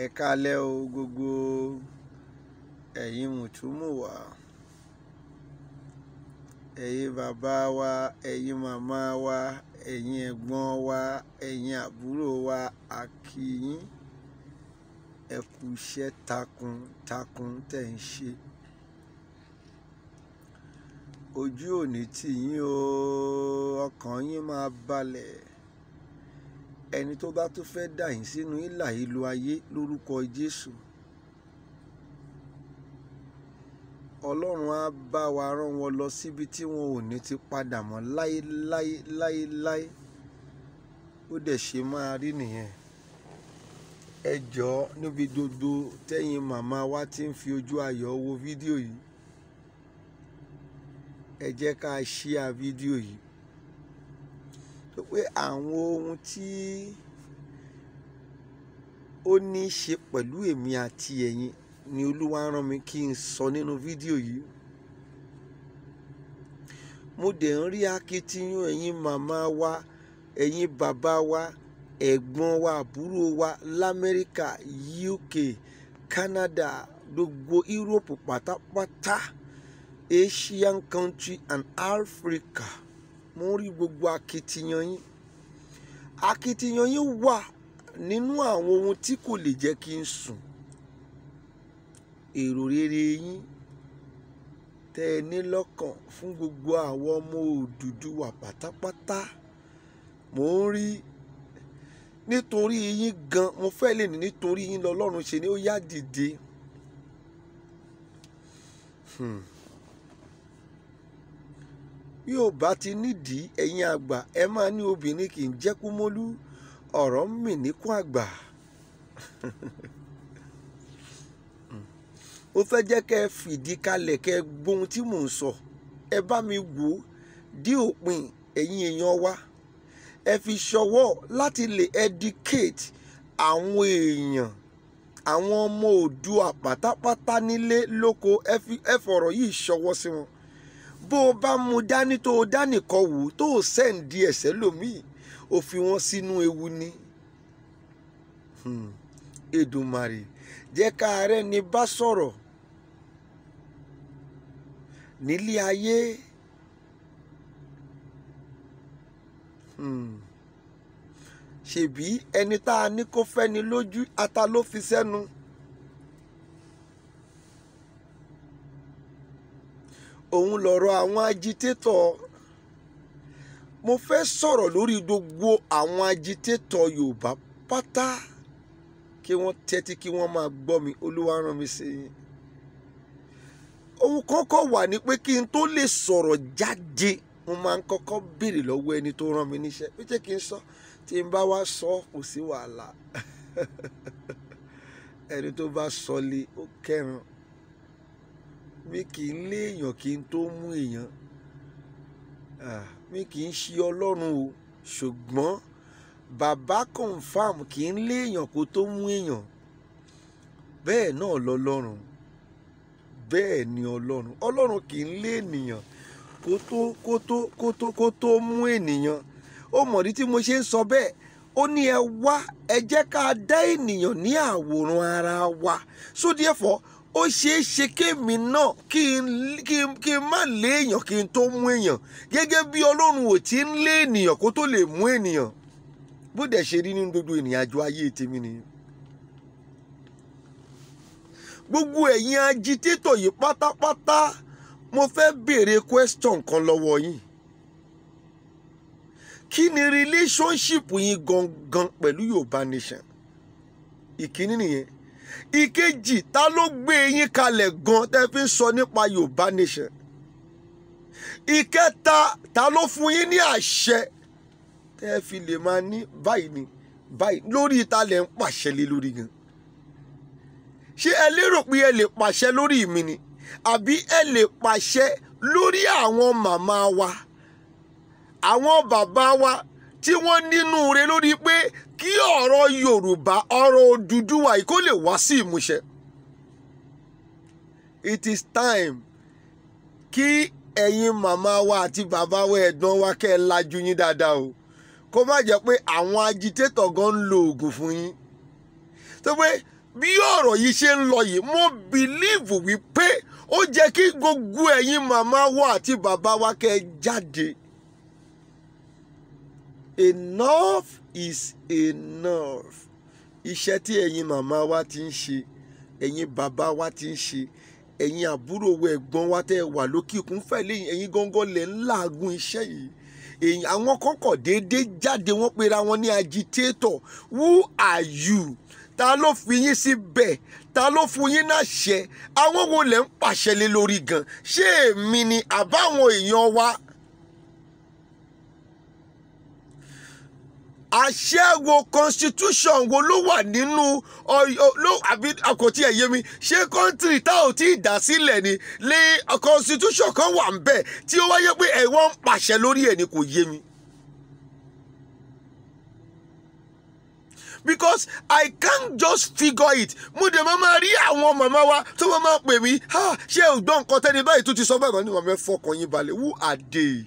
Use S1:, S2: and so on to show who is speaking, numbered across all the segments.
S1: Ẹ káalẹ́ o gbogbo ẹ̀yin mùtúmùwà, ẹ̀yin bàbá wa, ẹ̀yin màmá wa, ẹ̀yin ẹ̀gbọ́n wa, ẹ̀yin àbúrò wa, a kí yín. Ẹ kú iṣẹ́ takuntakun tẹ̀ ń ṣe. Ojú ò ní tì yín o, ọkàn yín máa balẹ̀. Ẹni tó bá tún fẹ́ dà yín sínú ìlà ìlú ayé lórúkọ Jésù, Ọlọ́run á bá wa rán wọn lọ síbi tí wọn ò ní ti padà mọ́ láéláé láéláé. Ó dẹ̀ ṣe máa rí nìyẹn. Ẹ jọ̀ọ́, níbi gbogbo tẹ́yin màmá wa ti ń fi ojú ayọ̀ wo fídíò yìí, ẹ jẹ́ ká ṣíà fídíò yìí. Tó pé àwọn ohun tí ó ní í ṣe pẹ̀lú èmi àti ẹ̀yin ni Olúwa rán mi kí n sọ nínú fídíò yìí. Mo dẹ̀ ń rí akitiyan ẹ̀yin màmá wa, ẹ̀yin bàbá wa, ẹ̀gbọ́n wa, àbúrò wa l'Amẹ́ríkà, UK, Canada, gbogbo Europe pátápátá, Asian country and Africa. Mo ń rí gbogbo akitiyan yín. Akitiyan yín wà nínú àwọn ohun tí kò lè jẹ́ kí n sùn. Èrò rere yín tẹ́ ẹ ní lọ́kàn fún gbogbo àwọn ọmọ Odùduwà pátápátá. Mo ń rí nítorí yín gan, mo fẹ́ lè ní nítorí yín lọ́lọ́run ṣe ni ó yá dìde. Bí ò bá ti nídìí, ẹ̀yin àgbà, ẹ máa ní obìnrin kì í jẹ́ kúmólú, ọ̀rọ̀ ń mì níkùn àgbà. Ó fẹ́ jẹ́ kẹ́ ẹ fìdí kalẹ̀ kẹ́ ẹ gbóhun tí mò ń sọ. Ẹ bá mi wò ó dé òpin, ẹ̀yin èèyàn wa. Ẹ fi ṣọwọ́ láti lè educate àwọn èèyàn, àwọn ọmọ Oòduà pátápátá nílé lóko. Ẹ fọ̀rọ̀ yìí ṣọwọ́ sí wọn. Bó o bá mú dání tó o dání kọ wò tó o sẹ́ǹdì ẹ̀sẹ̀ lòmíì, o fi wọ́n sínú ewu ni. Èdùmàrè jẹ́ ká rẹ́ni bá sọ̀rọ̀ nílé ayé. Ṣèbí ẹni tá a ní kó fẹ́ni lójú, ata ló fi sẹ́nu. Òun lọ̀rọ̀ àwọn agitétọ̀. Mo fẹ́ sọ̀rọ̀ lórí gbogbo àwọn agitétọ̀ Yorùbá pátá, kí wọ́n tẹ́tí kí wọ́n máa gbọ́ mi. Olúwa rán mi sí yín. Ohun kọ́kọ́ wà ní pé kí n tó lè sọ̀rọ̀ jáde, mo máa ń kọ́kọ́ béèrè lọ́wọ́ ẹni tó rán mi níṣẹ́. Bí jẹ́ kí n sọ, tí n bá wá sọ, kò sí wàhálà. Ẹni tó bá sọ lé, ó kẹ́ran. Mi kì í lé èèyàn kí n tó mú èèyàn. Mi kì í ṣe Ọlọ́run o, ṣùgbọ́n bàbá confam kì í lé èèyàn kó tó mú èèyàn. Bẹ́ẹ̀ náà lọ́lọ́run. Bẹ́ẹ̀ ni Ọlọ́run. Ọlọ́run kì í lé ènìyàn kó tó mú ènìyàn. Ó mọ̀rí tí mo ṣe ń sọ bẹ́ẹ̀. Ó ní ẹ wá, ẹ jẹ́ ká dá ènìyàn ní àwòrán ara wa. So therefore, ó ṣeé ṣe kémi náà kí n má lé èèyàn kí n tó mú èèyàn. Gẹ́gẹ́ bí Ọlọ́run ò tí ń lé ènìyàn kó tó lè mú ènìyàn. Bó dẹ̀ ṣe rí nínú gbogbo ìrìn àjò ayé tèmi nìyẹn. Gbogbo ẹ̀yin agitétọ̀ yìí pátápátá, mo fẹ́ béèrè question kan lọ́wọ́ yín. Kí ni relationship yín gangan pẹ̀lú Yorùbá Nation? Ìkíní nìyẹn. Ìkejì, ta ló gbé yín kalẹ̀ gan tẹ́ fi ń sọ nípa Yorùbá Nation? Ìkẹta, ta ló fún yín ní àṣẹ tẹ́ fi lè máa ní báyìí ni báyìí lórí ìta lẹ̀ ń pàṣẹ lé lórí gan? Ṣé ẹ lérò pé ẹ lè pàṣẹ lórí mi ni? Àbí ẹ lè pàṣẹ lórí àwọn màmá wa, àwọn bàbá wa tí wọ́n nínú re lórí pé kí ọ̀rọ̀ Yorùbá, ọ̀rọ̀ Odùduwà yìí kó lè wá sí ìmúṣẹ? It is time kí ẹ̀yin màmá wa àti bàbá wa, ẹ̀gbọ́n wa, kẹ́ ẹ lajú yín dáadáa o. Kó má jẹ́ pé àwọn agitator gan ń lo oògùn fún yín. Tó pé bí ọ̀rọ̀ yìí ṣe ń lọ yìí, mo believe wípé ó jẹ́ kí gbogbo ẹ̀yin màmá wa àti bàbá wa kẹ́ ẹ jáde. Enough is enough. Iṣẹ́ tí ẹ̀yin màmá wa ti ń ṣe, ẹ̀yin bàbá wa ti ń ṣe, ẹ̀yin àbúrò wa, ẹ̀gbọ́n wa tẹ́ ẹ wà lókè òkun fẹ́ lẹ́yìn, ẹ̀yin gángan lẹ̀ ń làágùn iṣẹ́ yìí. Èyí àwọn kọ́kọ́ déédéé jáde, wọ́n pera wọn ní agitator. Who are you? Ta ló fi yín síbẹ̀? Ta ló fún yín láṣẹ? Àwọn wo lẹ̀ ń pàṣẹ lé lórí gan? Ṣé èmi ni àbáwọn èèyàn wa? Àṣẹ wo, constitution wo ló wà nínú ló àbí àkòtí ẹ̀ yé mi? Ṣé country tá ò tí ì dá sílẹ̀ ni lé constitution kan wà ń bẹ̀ tí ó wáyé pé ẹ̀ wọ́n ń pàṣẹ lórí ẹ̀ ni? Kò yé mi. Because I can't just figure it. Mo dẹ̀ máa máa rí àwọn màmá wa tó máa máa pè mí, "Ha, ṣé ò gbọ́ nǹkan tẹ́ni báyìí tó ti sọ báyìí?" Ní màmá, ẹ fọkàn yín balẹ̀. Who are they?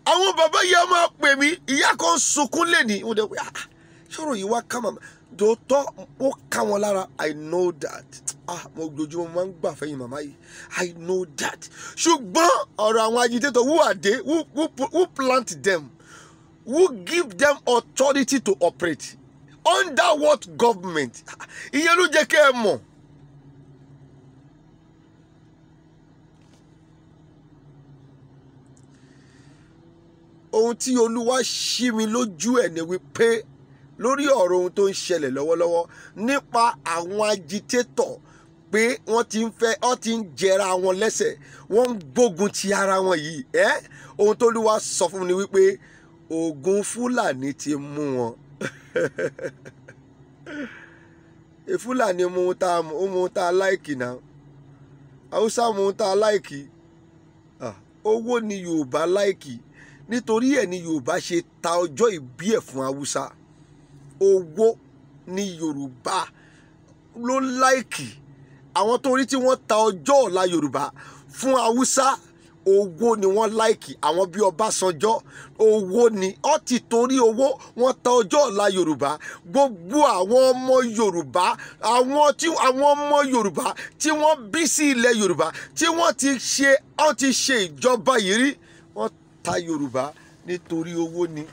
S1: Àwọn bàbá yìí á máa pè mí, ìyá kan sunkún lè ní. Mo dẹ̀ pé, "Ah, sọ̀rọ̀ yìí wá ká màmá." Tòótọ́, ó ká wọn lára. I know that. Ah, mo lójúmọ́ máa ń gbà fẹ́yìn màmá yìí. I know that. Ṣùgbọ́n ọ̀rọ̀ àwọn agitator, who are they? Who plant them? Who give them authority to operate? Under what government? Ìyẹn ló jẹ́ kẹ́ ẹ mọ̀. Ohun tí Olúwa ṣí mi lójú ẹ̀ ni wípé lórí ọ̀rọ̀ ohun tó ń ṣẹlẹ̀ lọ́wọ́lọ́wọ́ nípa àwọn agitator, pé wọ́n ti ń fẹ́, wọ́n ti ń jẹra wọn lẹ́sẹ̀, wọ́n ń gbógun ti ara wọn yìí ẹ́, ohun tó Olúwa sọ fún mi ni wípé oògùn Fúlàní ti mú wọn. Fúlàní mú ohun tá a mú ohun tá a like náà, Haúsá mú ohun tá a like. Owó ni Yorùbá like. Nítorí ẹ̀ ni Yorùbá ṣe ta ọjọ́ ìbí ẹ̀ fún Haúsá. Owó ní Yorùbá ló like. Àwọn tó rí tí wọ́n ta ọjọ́ ọ̀la Yorùbá fún Haúsá, owó ni wọ́n like. Àwọn bíi Ọbásanjọ́, owó ni ó ti torí owó wọ́n ta ọjọ́ ọ̀la Yorùbá. Gbogbo àwọn ọmọ Yorùbá, àwọn ọmọ Yorùbá tí wọ́n bí sí ilẹ̀ Yorùbá, tí wọ́n ti ṣe ìjọba yìí rí, wọ́n ta Yorùbá nítorí owó ni.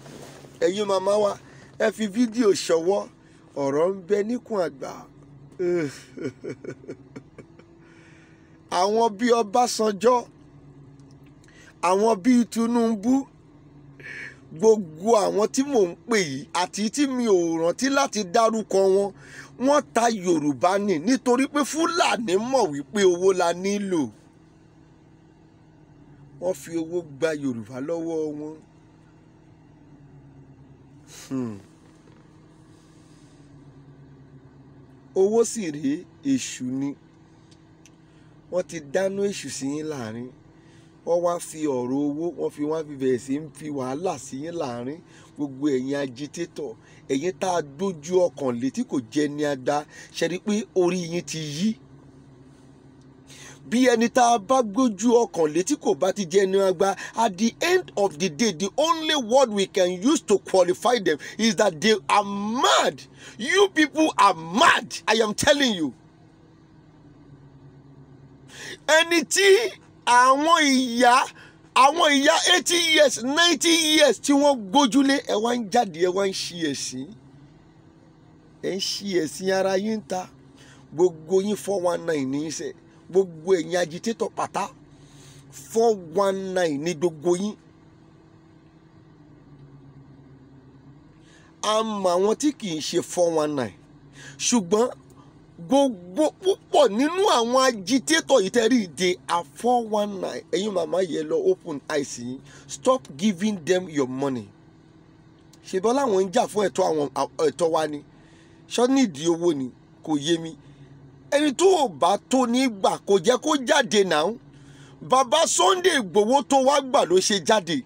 S1: Ẹ̀yin màmá wa, ẹ fi fídíò ṣọwọ́. Ọ̀rọ̀ ń bẹ níkùn àgbà. Àwọn bíi Ọbásanjọ́, àwọn bíi Tinubu, gbogbo àwọn tí mò ń pè yìí àti tí mi ò rántí láti dárúkọ wọn, wọ́n ta Yorùbá nì nítorí pé Fúlàní mọ̀ wípé owó la nílò. Wọ́n fi owó gba Yorùbá lọ́wọ́ wọn. Owó sì rèé, èṣù ni. Wọ́n ti dáná èṣù sí yín láàrin. Wọ́n wá fi ọ̀rọ̀ owó, wọ́n fi wá fi bẹ̀rẹ̀ sí ń fi wàhálà sí yín láàrin. Gbogbo ẹ̀yin agitator, ẹ̀yin tá a dójú ọkàn létí kò jẹ́ ní agbá ṣe rí pé orí yín ti yí. Bí ẹni tá a bá gbójú ọkàn létí kò bá ti jẹ́ ní agbá, at the end of the day, the only word we can use to qualify them is that they are mad. You people are mad, I am telling you. Ẹni tí àwọn ìyá 80 years, 90 years tí wọ́n gbójúlé, ẹ wá ń jáde, ẹ wá ń ṣí ẹ̀sìn, ẹ ń ṣí ẹ̀sìn ara yín ta. Gbogbo yín, 419 ní í ṣe. Gbogbo ẹ̀yin agitator pátá, 419 ní gbogbo yín. A mọ àwọn tí kì í ṣe 419, ṣùgbọ́n gbogbo púpọ̀ nínú àwọn agitator yìí tẹ́rí, they are 419. Ẹ̀yin màmá yẹn, lọ open eyes yín. Stop giving them your money. Ṣèbọ́ láwọn ń jà fún ẹ̀tọ́ àwọn, ẹ̀tọ́ wa ni. Ṣọ́ nídìí owó ni? Kò yé mi. Ẹni tó ò bá tó ní gbà kò jẹ́ kó jáde náà. Bàbá Sunday Ìgbòho tó wá gbà ló ṣe jáde.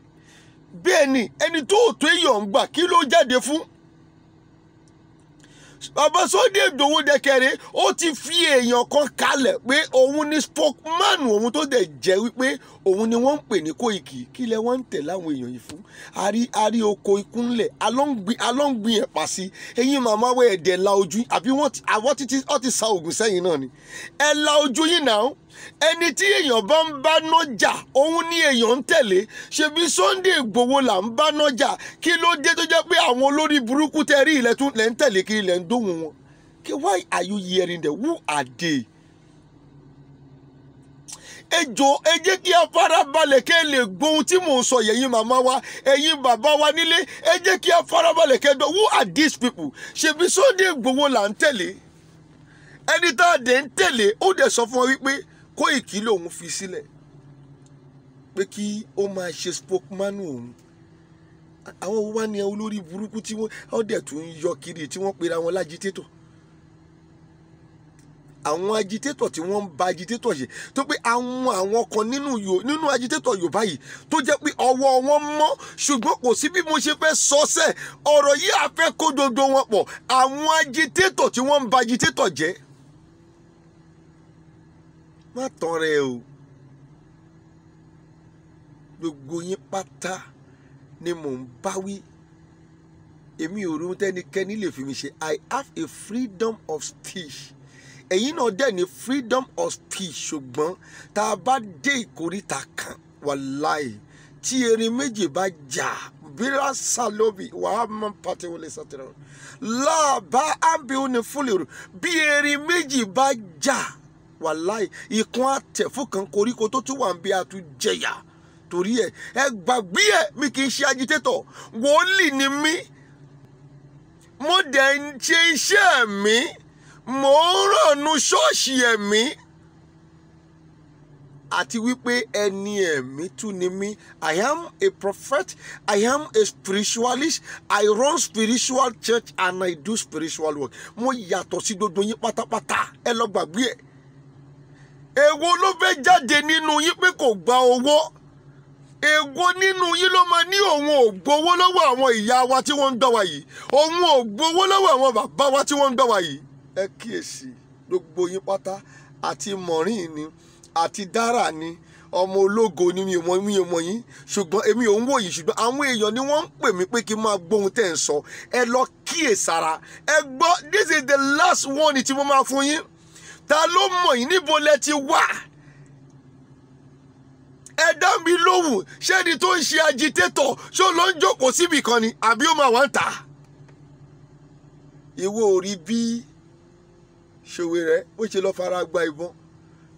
S1: Bẹ́ẹ̀ ni, ẹni tó ò tó èèyàn ń gbà, kí ló jáde fún? Bàbá Sunday Igboho dẹkẹrẹ, ó ti fi èèyàn kan kalẹ̀ pé òun ni spokesman òun, tó dẹ̀ jẹ́ wípé òun ni wọ́n ń pè ní Kóìkì. Kí lẹ wọ́n ń tẹ̀ láwọn èèyàn yìí fún? Àrí oko ikú ńlẹ̀, alọ́ngbìn ẹ̀pà sí. Ẹ̀yin màmá wẹ̀, ẹ̀dẹ̀ la ojú, àbí wọ́n àwọn títí wọ́n ti sa oògùn sẹ́yìn náà ni? Ẹ la ojú yín náà. Ẹni tí èèyàn bá ń bá nájà, òun ni èèyàn ń tẹ̀lé. Ṣebí Sunday Igboho là ń bá nájà. Kí ló dé tó jẹ́ pé àwọn olórí burúkú tẹ rí ilẹ̀ tún lẹ̀ ń tẹ̀lé kiri, lẹ̀ ń dóhùn wọn? Kí, why are you hearing them? Who are they? Ẹ jọ̀ọ́, ẹ jẹ́ kí a farabalẹ̀ kẹ́ ẹ lè gbóhun tí mò ń sọ. Ẹ̀yin màmá wa, ẹ̀yin bàbá wa nílé, ẹ jẹ́ kí a farabalẹ̀ kẹ́ ẹ gbọ́. Who are these people? Ṣebí Sunday Igboho là ń tẹ̀lé. Ẹni tá a dẹ̀ ń tẹ̀lé, ó dẹ̀ sọ fún wa wípé Kóìkì lòun fi sílẹ̀ pé kí ó máa ṣe spokesman òun. Àwọn wá ní olórí burúkú tí wọ́n ó dẹ̀ tún ń yọ kiri, tí wọ́n pera wọn l'agitator, àwọn agitator tí wọ́n ń ba agitator ṣe, tó pé àwọn kan nínú agitator Yorùbá yìí tó jẹ́ pé ọwọ́ wọn mọ́, ṣùgbọ́n kò sí bí mo ṣe fẹ́ sọ sẹ́ ọ̀rọ̀ yìí, àfẹ́ kó dodo wọn pọ̀. Àwọn agitator tí wọ́n ń ba agitator jẹ́, má tán rẹ o. Gbogbo yín pátá ni mò ń bá wí. Èmi ò rí ohun tẹ́nikẹ́ni lè fi mi ṣe. I have a freedom of speech, ẹ̀yin náà dẹ̀ ní freedom of speech, ṣùgbọ́n tá a bá dé ìkóríta kan, wàláì, tí erin méjì bá jà, bíra salobi wàá mọ pàtẹ wọlé sátẹrẹ láàbá ábíó ní fúlẹ̀rù. Bí erin méjì bá jà, wàláì, ìkan àtẹ̀fún kan, koríko tó tún wà ń bí atújẹyà. Torí ẹ gbàgbé ẹ, mi kì í ṣe agitator. Wòlíì ni mí, mo dẹ̀ ń ṣe iṣẹ́ mi, mò ń rànú ṣọ́ọ̀ṣì ẹ̀mí, àti wípé ẹni ẹ̀mí tún ni mí. I am a prophet, I am a spiritualist, I run spiritual church and I do spiritual work. Mo yàtọ̀ sí gbogbo yín pátápátá, ẹ lọ gbàgbé ẹ̀. Èwo ló fẹ́ jáde nínú yín pé kò gba owó? Èwo nínú yín ló máa ní òun ò gbowó lọ́wọ́ àwọn ìyá wa tí wọ́n ń gbọ́ wa yìí, òun ò gbowó lọ́wọ́ àwọn bàbá wa tí wọ́n ń gbọ́ wa yìí? Ẹ kíyèsí, gbogbo yín pátá, àti mọ̀rín ni, àti dára ni, ọmọ ológo ni, mi ò mọ yín, ṣùgbọ́n èmi ò ń wò yín, ṣùgbọ́n àwọn èèyàn ni wọ́n ń pè mí pé kí n máa gbóhun tẹ̀ ń sọ. Ẹ lọ kíyèsára, ẹ gbọ́. This is the last one tí mo máa fún yín. Ta ló mọ̀ yín? Níbo lẹ ti wá? Ẹ dá mi lóhùn. Ṣé ẹni tó ń ṣe agitator, ṣé ó lọ ń jókòó síbì kan ni, àbí ó máa wá ń tà? Ìwọ ò rí bí Ṣòwòrẹ́ bó ṣe lọ fara gba ìbọn?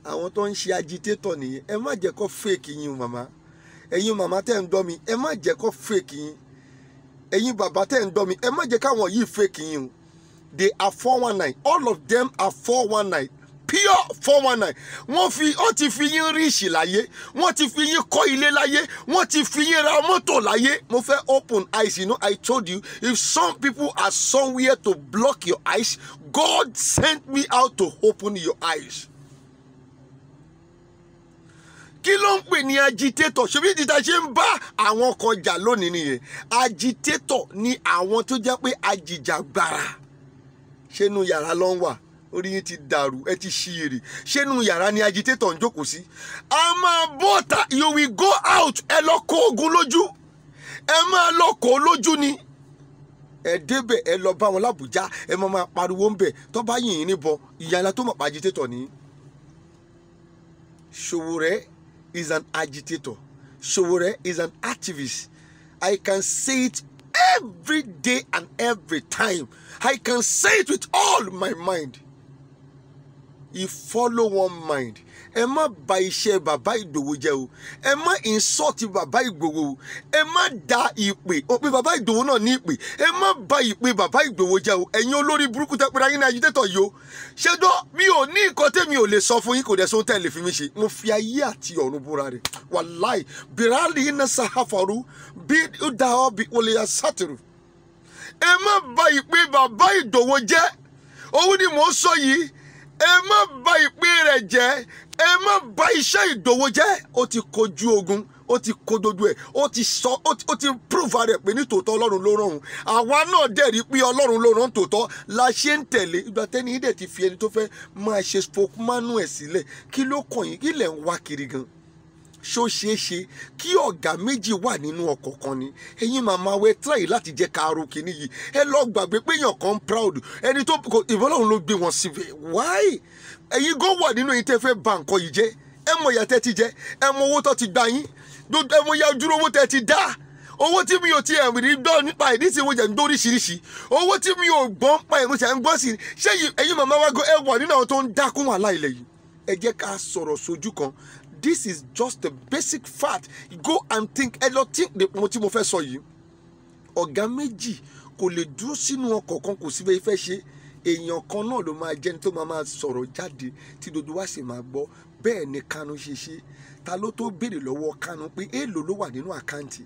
S1: Àwọn tó ń ṣe agitator nìyẹn. Ẹ má jẹ́ kó fake yín o, màmá. Ẹ̀yin màmá tẹ́ ń gbọ́ mi, ẹ má jẹ́ kó fake yín. Ẹ̀yin bàbá tẹ́ ń gbọ́ mi, ẹ má jẹ́ káwọn yìí fake yín o. They are 419. All of them are 419, pure 419. Wọ́n ti fi yín rich láyé, wọ́n ti fi yín kọ́ ilé láyé, wọ́n ti fi yín ra mọ́tò láyé. Mo fẹ́ open eyes. You know, I told you, if some people are somewhere to block your eyes, God sent me out to open your eyes. Kí ló ń pè ní agitator? Ṣebí títa ṣe ń bá àwọn kan jà lónìí nìyẹn. Agitator ni àwọn tó jẹ́ pé ajìjàgbara. Ṣé inú yàrá ló ń wà? Orí yín ti dàrú, ẹ ti ṣiyèrè. Ṣé inú yàrá ni agitator ń jókòó sí? A máa bọ́ta. You will go out. Ẹ lọ kó ogun lójú, ẹ máa lọ kó lójú ni. Ẹ débẹ̀, ẹ lọ bá wọn lábùjá, ẹ máa máa pariwo ń bẹ̀. Tó bá yìn yín níbọn, ìyá tó mọ̀ pa agitator ni. Sowore is an agitator. Sowore is an activist. I can say it every day and every time. I can say it with all my mind. He follow one mind. Ẹ má bà iṣẹ́ bàbá Ìgbòho jẹ́ o. Ẹ má insult bàbá Ìgbòho o. Ẹ má da ìpè òpè bàbá Ìgbòho náà ní ìpè. Ẹ má bà ìpè bàbá Ìgbòho jẹ́ o. Ẹ̀yin olórí burúkú tẹ́ pé ayé ní agitator yìí o, ṣẹ́jọ́ mi ò ní nǹkan tẹ́mi ò lè sọ fún yín, kò dẹ̀ sóhun tẹ́ lè fi mi ṣe. Mo fi ayé àti ọ̀run búra rẹ̀, wàláì, bìrálì iná sàháfàrú bí ó dá ọ bí olè yà sátìrù. Ẹ má bà ìpè bàbá Ìgbòho jẹ́, òun ni mò ń sọ yìí. Ẹ má bà ìpè rẹ̀ jẹ́, ẹ má bà iṣẹ́ Ìgbòho jẹ́. Ó ti kojú ogun. Ó ti kó dodo ẹ̀, ó ti sọ, ó ti prove rẹ̀ pé ní tòótọ́ Ọlọ́run ló rán òun. Àwa náà dẹ̀ rí pé Ọlọ́run ló rán tòótọ́ la ṣe ń tẹ̀lé. Ìgbà tẹ́ni dẹ̀ ti fi ẹni tó fẹ́ máa ṣe spokesman ẹ̀ sílẹ̀, kí ló kàn yín? Kí lẹ̀ ń wá kiri gan? Ṣó ṣeé ṣe kí ọ̀gá méjì wà nínú ọkọ̀ kan ni? Ẹ̀yin màmá wẹ try láti jẹ́ ká ro kìíní yìí. Ẹ lọ gbàgbé pé èèyàn kan proud ẹni tó ìbọ́lọ́run ló gbé wọn síbẹ̀. Why ẹ̀yin gan wà nínú ẹ̀yin tẹ́ fẹ́ ba nǹkan yìí jẹ́? Ẹ mọ ìyà tẹ́ ti jẹ, ẹ mọ owó tó ti gbà yín, ẹ mọ ìyà ojúlówó owó tẹ́ ti dá, owó tí mi ò ti ẹ̀rì rí gbọ́ nípa ẹ̀ nísìnyí, mo jẹ̀ ń dóríṣiríṣi owó tí mi ò gbọ́ nípa ẹ̀, mo ṣe ń gbọ́ sí i. Ṣé ẹ̀yin màmá wa gan ẹ wà nínú àwọn tó ń dákún wàhálà ilẹ̀ yìí? Ẹ jẹ́ ká sọ̀rọ̀ sójú kan. This is just the basic fact. Go and think. Ẹ lọ think the ohun tí mo fẹ́ sọ yìí. Ọ̀gá méjì kò lè dúró sínú ọkọ̀ kan, kò sí bẹ́ẹ̀ fẹ́ ṣe. Èèyàn kan náà ló máa jẹ́ni tó máa sọ̀rọ̀ jáde tí gbogbo wa sì máa gbọ́. Bẹ́ẹ̀ ni Kanu ṣe ṣe. Ta ló tó béèrè lọ́wọ́ Kanu pé èèlò ló wà nínú account?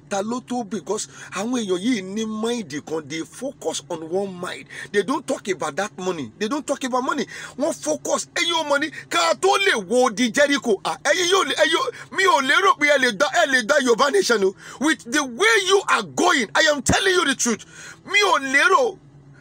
S1: Ta ló tó? Because àwọn èèyàn yìí ní mind kan. They focus on one mind. They don't talk about that money. They don't talk about money. Wọ́n focus. Ẹ̀yin ò mọ̀ ní ká tó lè wo di Jericho. Ah, ẹ̀yin yóò lè, ẹ̀yin mi ò lérò pé ẹ lè dá Yorùbá nation o. With the way you are going, I am telling you the truth, mi ò lérò.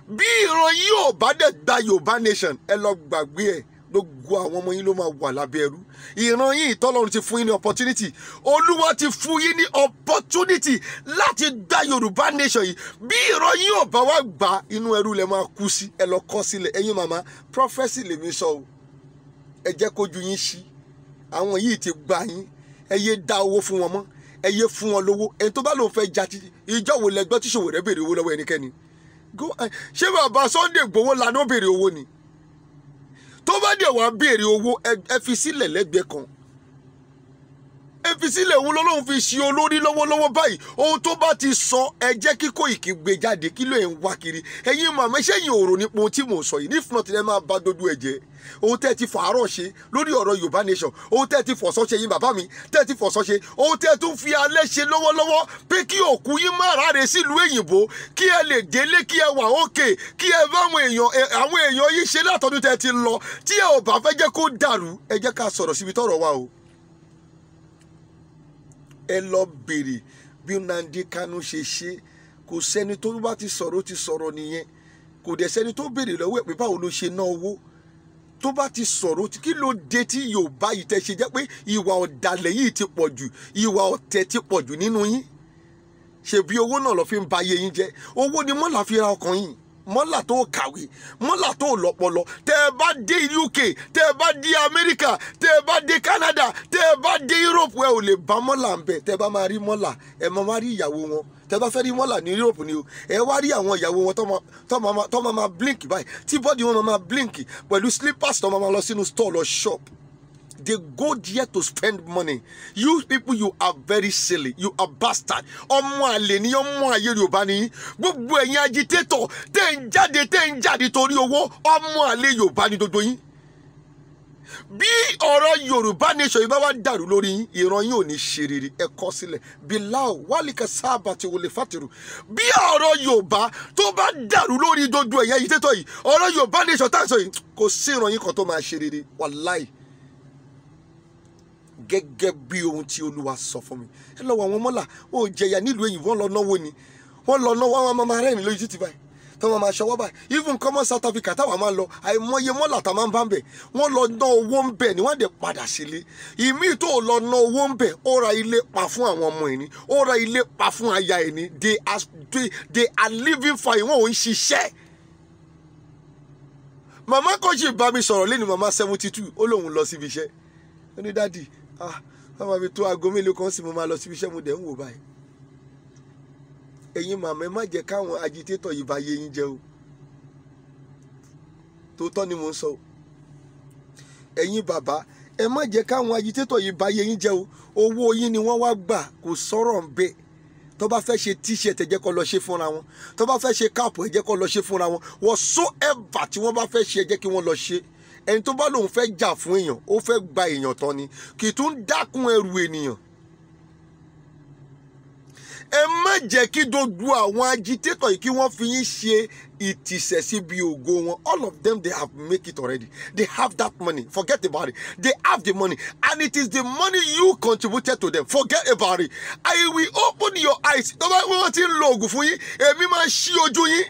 S1: Bí ìran yìí ò bá dẹ̀ gba Yorùbá nation, ẹ lọ gbàgbé ẹ̀, gbogbo àwọn ọmọ yín ló máa wà lábẹ́ ẹrú. Ìran yìí, tọ́lọ́run ti fún yín ní opportunity, Olúwa ti fún yín ní opportunity láti dá Yorùbá nation yìí. Bí ìran yìí ò bá wá gbà, inú ẹrú lẹ máa kú sí. Ẹ lọ kọ́ sílẹ̀. Ẹ̀yin màmá, prophecy lèmi sọ o. Ẹ jẹ́ kójú yín ṣí. Àwọn yìí ti gbà yín. Ẹ yé dá owó fún wọn mọ́. Ẹ yé fún wọn lówó. Ẹni tó bá lóun fẹ́ ja, ìjọ wo lẹgbọ́ tí Sowore béèrè owó lọ́wọ́ ẹnikẹ́ni? Go and ṣé bàbá Sunday Igboho lànà béèrè owó ni? Tó bá dẹ̀ wá béèrè owó, ẹ fi sílẹ̀ lẹ́gbẹ̀ẹ́ kan, ẹ fi sílẹ̀. Òun lọ́lọ́run fi ṣe olórí lọ́wọ́lọ́wọ́ báyìí. Ohun tó bá ti sọ, ẹ jẹ́ kí Koiki gbé jáde. Kí ló ń wá kiri? Ẹ̀yin màmá, ṣẹ́yìn òrò nípa ohun tí mò ń sọ yìí? If not, ẹ máa bá dodo ẹ̀ jẹ́. Ohun tẹ́ ẹ ti fàárọ̀ ṣe lórí ọ̀rọ̀ Yorùbá nation, ohun tẹ́ ẹ ti fọ̀sọ́ ṣe, yín bàbá mi, tẹ́ ẹ ti fọ̀sọ́ ṣe, ohun tẹ́ ẹ tún fi alẹ́ ṣe lọ́wọ́lọ́wọ́, pé kí òkú yín má ráre sílùú èyìnbó, kí ẹ lè délé, kí ẹ wà òkè, kí ẹ bá àwọn èèyàn yín ṣe látọdún tẹ́ ẹ ti lọ, tí ẹ ò bá fẹ́ jẹ́ kó dàrú, ẹ jẹ́ ká sọ̀rọ̀ síbi tọ́rọ̀ wà o. Ẹ lọ bèrè bí Nnamdi Kanu ṣe ṣe. Kò sẹ́ni tó bá ti sọ̀rọ̀, ó ti sọ̀rọ̀ nìyẹn. Kò dẹ̀ sẹ́ni tó béèrè lọ́wọ́ ẹ̀ pé báwo ló ṣe ná owó. Tó bá ti sọ̀rọ̀, kí ló dé tí Yorùbá yìí tẹ́ ṣe jẹ́ pé ìwà ọ̀dàlẹ̀ yìí ti pọ̀ jù, ìwà ọ̀tẹ̀ ti pọ̀ jù nínú yín? Ṣebí owó náà lọ fi ń ba ayé yín jẹ́. Owó ni mọ́là fi ra ọkàn yín, mọ́là tó kàwé, mọ́là tó lọ́pọlọ. Tẹ́ ẹ bá dé UK, tẹ́ ẹ bá dé Amẹ́ríkà, tẹ́ ẹ bá dé Canada, tẹ́ ẹ bá dé Europe, ẹ ò lè bá mọ́là ń bẹ̀. Tẹ́ ẹ bá máa rí mọ́là, ẹ máa rí ìyàwó wọn. Tẹ́ bá fẹ́ rí mọ́là ní Europe ni o, ẹ wá rí àwọn ìyàwó wọn tó máa blink báyìí, tí body wọn máa blink pẹ̀lú slippers, tó máa lọ sínú store lọ shop. They go there to spend money. You people, you are very silly. You are bastard. Ọmọ àlè ni, ọmọ ayé Yorùbá ni gbogbo ẹ̀yin agitator tẹ́ ń jáde, tẹ́ ń jáde torí owó. Ọmọ àlè Yorùbá ni gbogbo yín. Bí ọ̀rọ̀ Yorùbá nation yìí bá wá dàrú lórí yín, ìran yín ò ní ṣe rere. Ẹ kọ sílẹ̀. Bilal wálìkà sábà ti wọlé fàtìrù. Bí ọ̀rọ̀ Yorùbá tó bá dàrú lórí gbogbo ẹ̀yin agitator yìí, ọ̀rọ̀ Yorùbá nation tá à ń sọ yìí, kò sí ìran yín kan tó máa ṣe rere, wàláì, gẹ́gẹ́ bí ohun tí Olúwa sọ fún mi. Ẹ lọ́wọ́ àwọn mọ́là wọn ò jẹyà nílùú èyí. Wọ́n lọ náwó ni, wọ́n lọ náwó. Àwọn máa rẹ́rìn lójú títì báyìí, tó máa máa ṣọwọ́ báyìí. Even common South Africa táwa máa ń lọ, àìmọye mọ́là tá máa ń bá ń bẹ̀. Wọ́n lọ ná owó ń bẹ̀ ni, wọ́n dẹ̀ padà sílé. Ìmí tó lọ ná owó ń bẹ̀, ó ra ilé pa fún àwọn ọmọ ẹ̀ ní, ó ra ilé pa fún aya ẹ̀ ní. They are living fine. Wọn ò ń ṣiṣẹ́. Màmá kan sì bá mi sọ̀rọ̀ lẹ́nu, màmá 72, ó lóun lọ síbi iṣẹ́. Ó ní, "Daddy, ah, wọ́n máa fi tó aago mélòó kan sí, mo máa lọ síbi iṣẹ́." Mo dẹ̀ ń wò báyìí. Ẹ̀yin màmá, ẹ má jẹ́ káwọn agitator yìí bá yé yín jẹ́ o. Tòótọ́ ni mò ń sọ o. Ẹ̀yin bàbá, ẹ má jẹ́ káwọn agitator yìí bá yé yín jẹ́ o. Owó yín ni wọ́n wá gbà, kò sọ̀rọ̀ ń bẹ́ẹ̀. Tó bá fẹ́ ṣe T-shirt, ẹ jẹ́ kó lọ ṣe fúnra wọn. Tó bá fẹ́ ṣe cap, ẹ jẹ́ kó lọ ṣe fúnra wọn. Whatsoever tí wọ́n bá fẹ́ ṣe, ẹ jẹ́ kí wọ́n lọ ṣe. Ẹni tó bá lòun fẹ́ jà fún èèyàn, ó fẹ́ gba èèyàn tán ni, kì í tún dákun ẹrù ènìyàn. Ẹ má jẹ́ kí gbogbo àwọn agitator yìí kí wọ́n fi yín ṣe ìtìsẹ̀ síbi ògo wọn. All of them, they have make it already. They have that money. Forget about it. They have the money, and it is the money you contributed to them. Forget about it. I will open your eyes. Tó bá wọ́n ti ń lo oògùn fún yín, èmi máa ṣí ojú yín.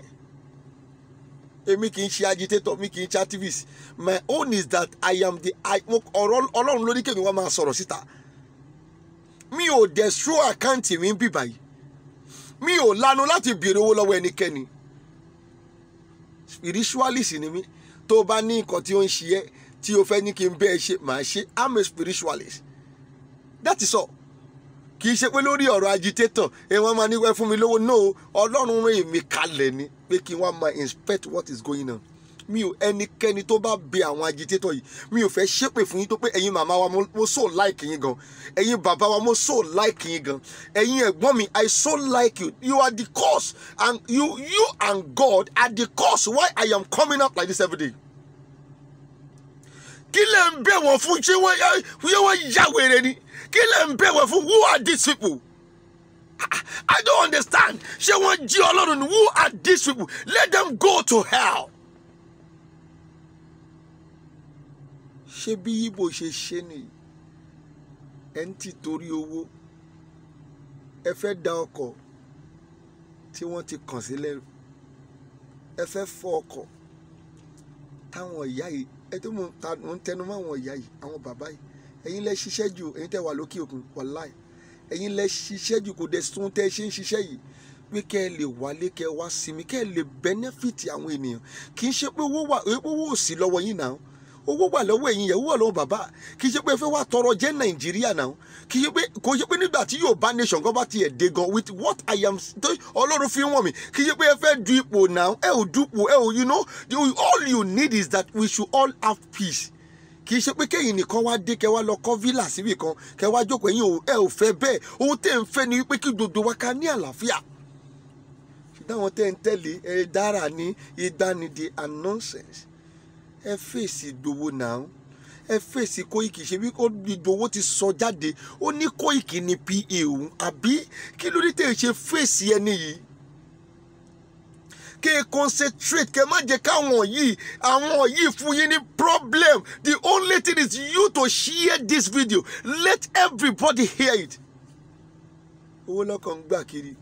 S1: Èmi kì í ṣe agitator, mi kì í ṣe activist. My own is that I am the ọ̀rọ̀ Ọlọ́run lórí kèmí wọ́n máa sọ̀rọ̀ síta. Mi ò dẹ̀ show account mi ń bì báyìí. Mi ò lanu láti béèrè owó lọ́wọ́ ẹnikẹ́ni. Spiritualist ni mí. Tó o bá ní nǹkan tí ó ń ṣe ẹ́ tí o fẹ́ ní kí n bẹ́ẹ̀ ṣe, màá ṣe. I'm a spiritualist, that is all. Kì í ṣe pé lórí ọ̀rọ̀ agitator ẹ wọ́n máa ní wẹ́ fún mi lówó. No, Ọlọ́run rán èmi kalẹ̀ ni pé kí wọ́n máa inspect what is going on. Mi ò ẹnikẹ́ni tó bá bẹ àwọn agitator yìí, mi ò fẹ́ ṣépè fún yín tó pé ẹ̀yin màmá wa, mo so like yín gan. Ẹ̀yin bàbá wa, mo so like yín gan. Ẹ̀yin ẹ̀gbọ́n mi, I so like you. You are the cause, and you and God are the cause why I am coming out like this every day. Kí lẹ̀ ń bẹ̀ wọ́n fún? Ṣé wọ́n ya wèrè ni? Kí lẹ̀ ń bẹ̀ wọ́n fún? Who are these people? I don't understand. Ṣé wọ́n jí Ọlọ́run ni? Who are these people? Let them go to hell. Ṣé bí Ibo ṣe ṣe nìyí? Ẹ ń tì torí owó, ẹ fẹ́ da ọkọ̀ tí wọ́n ti kàn sílẹ̀, ẹ fẹ́ fọ́ ọkọ̀ táwọn ìyá yìí. Ẹ tó mò ń tẹnu mọ́ àwọn ìyá yìí, àwọn bàbá yìí, ẹ̀yin lẹ ṣiṣẹ́ jù. Ẹ̀yin tẹ́ wà lókè òkun, wàláì, ẹ̀yin lẹ ṣiṣẹ́ jù. Kò dẹ̀ sun tẹ́ ṣe ń ṣiṣẹ́ yìí pé kẹ́ ẹ lè wálé, kẹ́ ẹ wá sinmi, kẹ́ ẹ lè benefit àwọn ènìyàn. Kì í ṣe pé owó wà, owó ò sí lọ́wọ́ yín náà. Owó wà lọ́wọ́ ẹ̀yin yẹn, owó wà lọ́wọ́ bàbá. Kì í ṣe pé ẹ fẹ́ wá tọrọ jẹ́ Nàìjíríà náà. Kì í ṣe pé, kò ṣe pé nígbà tí Yorùbá nation gan bá tiẹ̀ dé gan, with what I am, Ọlọ́run fi wọ̀n mi, kì í ṣe pé ẹ fẹ́ du ipò náà. Ẹ ò dupò ẹ ò. All you need is that we should all have peace. Kì í ṣe pé kéyìn nìkan wá dé, kẹ wá lọ kọ́ villa síbì kan, kẹ wá jókòó. Ẹ̀yin ò, ẹ ò fẹ́ bẹ́ẹ̀. Ohun tẹ́ ń fẹ́ ni wípé kí gbogbo wa ká ní àlàáfíà. Ṣùgbọ́n àwọn tẹ́ ń tẹ̀lé ẹ dára ní ìdánidì and nonsense. Ẹ fèsì Ìgbòho náà, ẹ fèsì Kóìkì. Ṣe bí Ìgbòho ti sọ jáde, ó ní Kóìkì ní pa òun, àbí kí ló dé tẹ̀ ṣe fèsì ẹni yìí? Kẹ́ ẹ concentrate, kẹ́ ẹ má jẹ́ káwọn yìí, àwọn yìí fún yín ní problem. The only thing is you to share this video. Let everybody hear it. Owó lọ́kàn ń gbà kiri,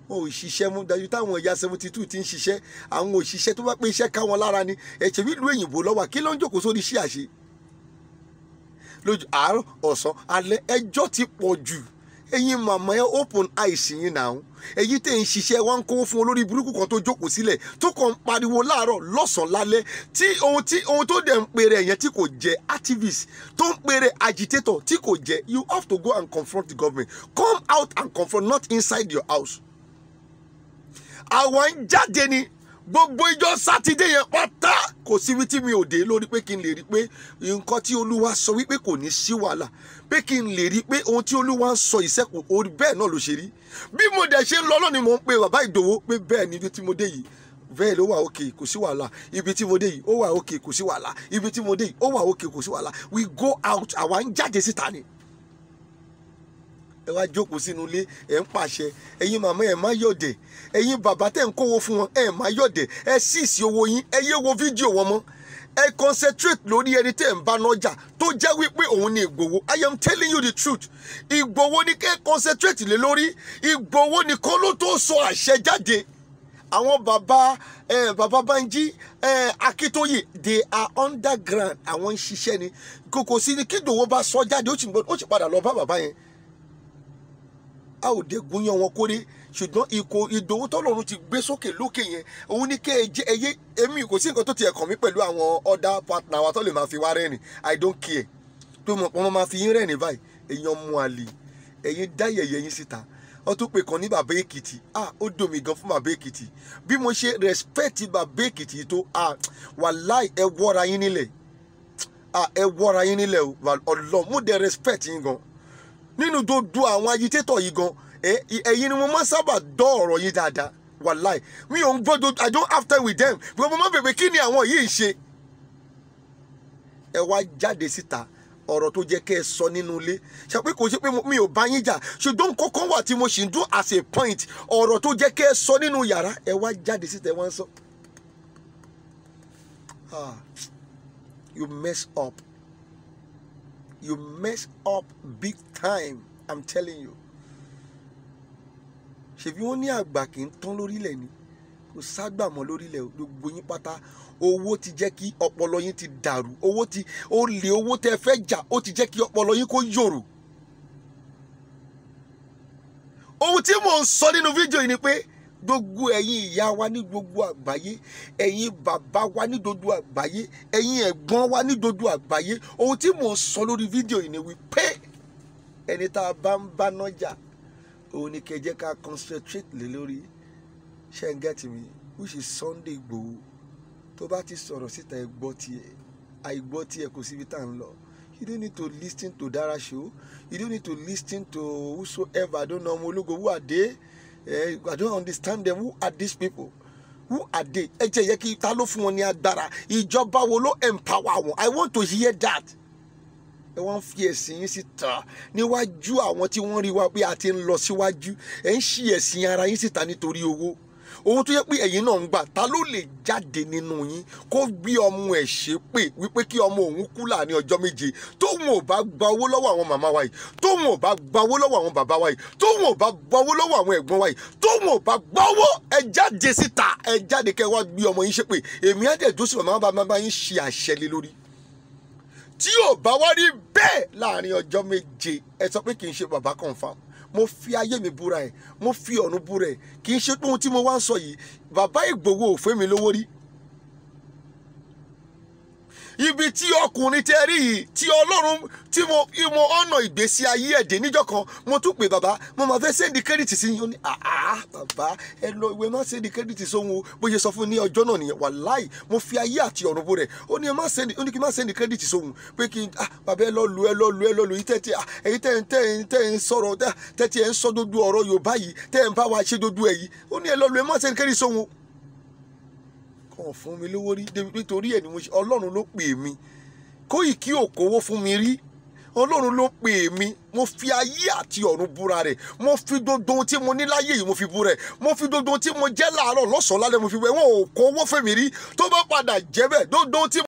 S1: wọn ò ṣiṣẹ́ mú dájú táwọn ìyá 72 ti ń ṣiṣẹ́. Àwọn òṣìṣẹ́ tó bá pé iṣẹ́ ká wọn lára ni. Ẹ̀ṣẹ̀ ìlú òyìnbó lọ́wọ́, kí ló ń jókòó sórí iṣẹ́ àṣe lójú àárọ̀, ọ̀sán, alẹ́? Ẹjọ́ ti pọ̀ jù. Ẹ̀yin màmá, ẹ open eyes yín náà. Èyí tẹ̀ ń ṣiṣẹ́, wọn ń kówó fún olórí burúkú kan tó jókòó sílẹ̀, tó kàn ń pariwo láàárọ̀, lọ́sàn-án, lálẹ́, tí ohun tó dẹ̀ ń pèrè yẹn tí kò jẹ́ activist, tó ń pèrè agitator tí kò jẹ́. You have to go and confront the government. Come out and confront, not inside your house. Àwọn ń jáde ni. Gbogbo ìjọ Sátidé yẹn pátá, kò síbi tí mi ò dé lórí pé kí n lè rí pé nǹkan tí Olúwa sọ wípé kò ní sí wàhálà, pé kí n lè rí pé ohun tí Olúwa ń sọ ìṣẹ́kù orí bẹ́ẹ̀ náà ló ṣe rí. Bí mo dẹ̀ ṣe ń lọ lónìí, mò ń pe bàbá Ìdòwò pé bẹ́ẹ̀ ni, ibi tí mo dé yìí, bẹ́ẹ̀ ló wà òkè, kò sí wàhálà. Ibi tí mo dé yìí, ó wà òkè, kò sí wàhálà. Ibi tí mo dé yìí, ó wà òkè, kò sí wàhálà. We go out. Àwa ń jáde síta ni. Ẹ wá jókòó sínú ilé, ẹ ń pàṣẹ. Ẹ̀yin màmá, ẹ má yọ̀dẹ̀. Ẹ̀yin bàbá tẹ̀ ń kówó fún wọn, ẹ má yọ̀dẹ̀. Ẹ síìsì owó yín, ẹ yé wo fídíò wọn mọ́. Ẹ concentrate lórí ẹni tẹ́ ń bá nájà, tó jẹ́ wípé òun ni Ìgbòho. I am telling you the truth. Ìgbòho ni kẹ́ concentrate lé lórí. Ìgbòho nìkan ló tó sọ àṣẹ jáde. Àwọn bàbá bàbá Banji Akíntóyè, they are underground. Àwọn ń ṣiṣẹ́ ni kòkò sí ni. Kí Ìgbòho bá sọ jáde, ó sì padà lọ bá bàbá yẹn. A ò dé gúnyán wọn kórè, ṣùgbọ́n ikọ̀ Ìgbòho tọ́lọ́run ti gbé sókè lókè yẹn, òun ní kẹ́ ẹ jẹ́ ẹyẹ. Èmi kò sí nǹkan tó ti ẹ̀kàn mi pẹ̀lú àwọn other partner wa tó lè máa fi wá rẹ́rìn. I don't care pé wọ́n máa fi yín rẹ́rìn báyìí. Èèyàn mú àlè, ẹ̀yin dá yẹ̀yẹ́ yín síta. Wọ́n tún pè kàn ní bàbá Èkìtì. Ah, ó dùn mí gan fún bàbá Èkìtì. Bí mo ṣe respect bàbá Èkìtì tó, ah, wàláì, ẹ wọ́ra yín nílẹ̀. Ah, ẹ wọ́ra yín nílẹ̀ o. Ọlọ́run, mo dẹ̀ respect yín gan. Nínú gbogbo àwọn agitator yìí gan, ẹ̀yin ni mo máa ń sábà dọ́ ọ̀rọ̀ yín dáadáa. Wàláì, mi ò ń gbọ́dọ̀. I don't have time with them because mo máa ń bèbè kí ni àwọn yìí ń ṣe. Ẹ wá jáde síta. Ọ̀rọ̀ tó jẹ́ kẹ́ ẹ sọ nínú ilé, ṣe pé kò ṣe pé mi ò bá yín jà, ṣùgbọ́n kọ́kọ́ wà tí mo ṣì ń dún as a point. Ọ̀rọ̀ tó jẹ́ kẹ́ ẹ sọ nínú yàrá, ẹ wá jáde síta, ẹ wá ń sọ. You mess up. You mess up big time, I'm telling you. Ṣèbí wọ́n ní àgbà kì í tán lórílẹ̀ ni, kò ságbà mọ́ lórílẹ̀. Gbogbo yín pátá, owó ti jẹ́ kí ọpọlọ yín ti dàrú. Owó ti ó lè, owó tẹ́ fẹ́ jà, ó ti jẹ́ kí ọpọlọ yín kó yòrò. Ohun tí mò ń sọ nínú fídíò yìí ni pé gbogbo ẹ̀yin ìyá wa ní gbogbo àgbáyé, ẹ̀yin bàbá wa ní gbogbo àgbáyé, ẹ̀yin ẹ̀gbọ́n wa ní gbogbo àgbáyé, ohun tí mò ń sọ lórí fídíò yìí ni wípé ẹni tá a bá ń bá nájà, òun ni kẹ́ jẹ́ ká concentrate lé lórí. Ṣé ń get me? Which is Sunday Igboho. Tó bá ti sọ̀rọ̀ síta, ẹ gbọ́ tiẹ̀, àìgbọ́ tiẹ̀, kò síbi tá à ń lọ. You don't need to listen to Dara Show. You don't need to listen to whosoever. I don't know ọmọ ológo. Who are they? I don't understand them. Who are these people? Who are they? Ẹ jẹ́ yẹ kí ta ló fún wọn ní agbára? Ìjọba wo ló empower wọn? I want to hear that. Ẹ wọ́n fi ẹ̀sìn yín síta níwájú àwọn tí wọ́n rí wa pé a ti ń lọ síwájú. Ẹ ń ṣí ẹ̀sìn ara yín síta nítorí owó, ohun tó yẹ pé ẹ̀yin náà ń gbà. Ta ló lè jáde nínú yín kó gbé ọmọ ẹ̀ ṣépè wípé kí ọmọ òun kú láàrin ọjọ́ 7, tóun ò bá gba owó lọ́wọ́ àwọn màmá wa yìí, tóun ò bá gba owó lọ́wọ́ àwọn bàbá wa yìí, tóun ò bá gba owó lọ́wọ́ àwọn ẹ̀gbọ́n wa yìí, tóun ò bá gba owó? Ẹ jáde síta, ẹ jáde kẹ́ wá gbé ọmọ yín ṣépè. Èmi á dẹ̀ dúró sí màmá bàbá yín ṣe àṣẹ lé lórí. Tí ò bá wá rí bẹ́ẹ̀ láàrin ọjọ́ 7, ẹ sọ pé kì í ṣe bàbá confam. Mo fi ayé mi búra ẹ, mo fi ọ̀run búra ẹ, kì í ṣe pé ohun tí mo wá ń sọ yìí, bàbá Ìgbòho ò fún mi lówó rí. Ibi tí ọkùnrin tẹ rí yìí, tí Ọlọ́run tí mo ọ̀nà ìgbésí ayé ẹ̀dẹ̀, níjọ́ kan mo tún pè bàbá, mo máa fẹ́ send credit sí yín. Ó ní, "Àá bàbá, ẹ lọ ìwé, má send credit sóhun o." Bó ṣe sọ fún ní ọjọ́ náà nìyẹn. Wàláì, mo fi ayé àti ọ̀run bó rẹ̀. Ó ní ẹ má send, ó ní kí n má send credit sóhun, pé kí n, ah bàbá, ẹ lọ lu, ẹ lọ lu, ẹ lọ lu yìí tẹ́tí. Ẹ̀yin tẹ́ ń sọ̀rọ̀, tẹ́tí ẹ̀ ń sọ gbogbo ọ̀rọ̀ Yorùbá yìí, tẹ́ ń bá wa ṣe gbogbo ẹ̀ yìí, ó ní ẹ lọ lu, ẹ má send credit sóhun. Kàn fún mi lówó rí, nítorí ẹ̀ ni mo ṣe. Ọlọ́run ló pè mí. Kóìkí ò kówó fún mi rí. Ọlọ́run ló pè mí. Mo fi ayé àti ọ̀run búra rẹ̀. Mo fi gbogbo ohun tí mo ní láyé yìí, mo fi búra rẹ̀. Mo fi gbogbo ohun tí mo jẹ́ láàárọ̀, lọ́sàn-án, lálẹ́, mo fi búra. Wọn ò kówó fún mi rí. Tó bá padà jẹ́ bẹ́ẹ̀, gbogbo ohun tí